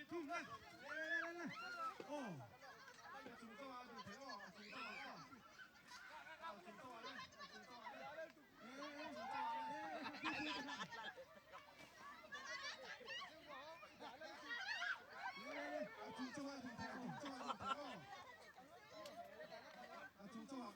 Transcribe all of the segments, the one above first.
2, 来，来来来来，哦，主动啊，主动啊，主动啊，主动啊，主动啊，来来来，主动啊，主动啊，主动啊，主动啊。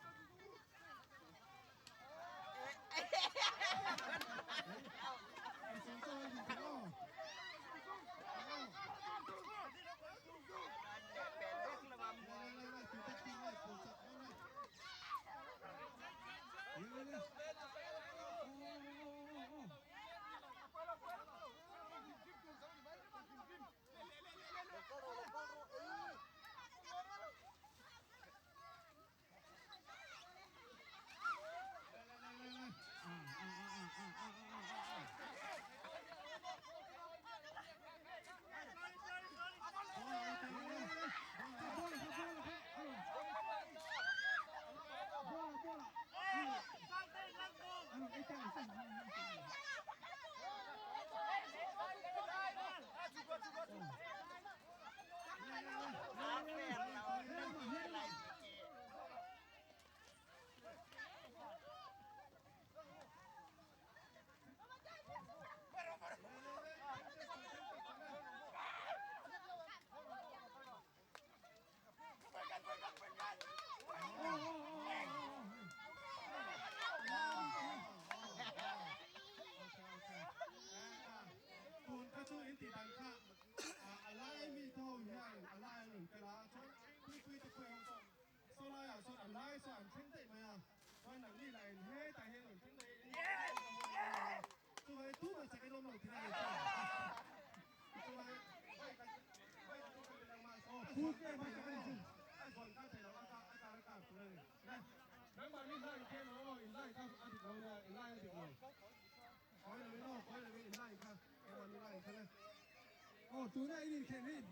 哦，做呢呢件呢，呢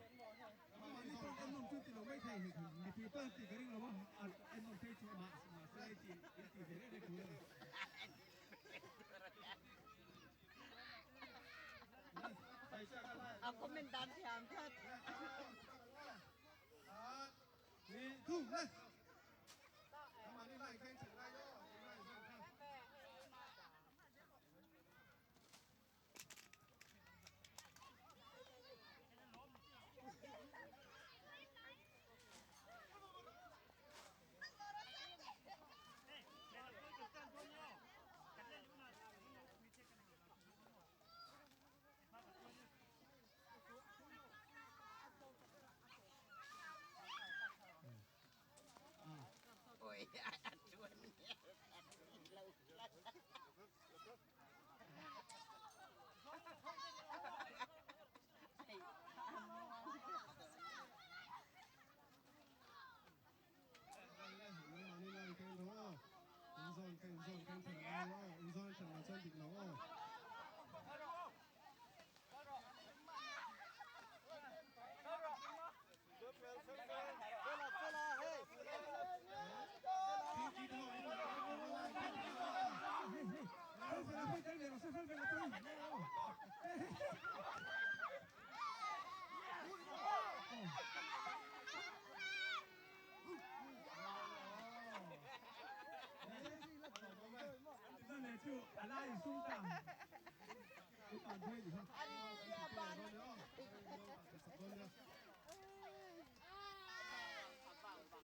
個咁弄出啲路尾睇，你別當地嗰啲路啊，啊，弄睇住馬馬西啲，啲啲咧你估。 Ako men dan siam chat. 你吐来，他把你来看起来哟，来看。 Ôi, ăn chuồn lâu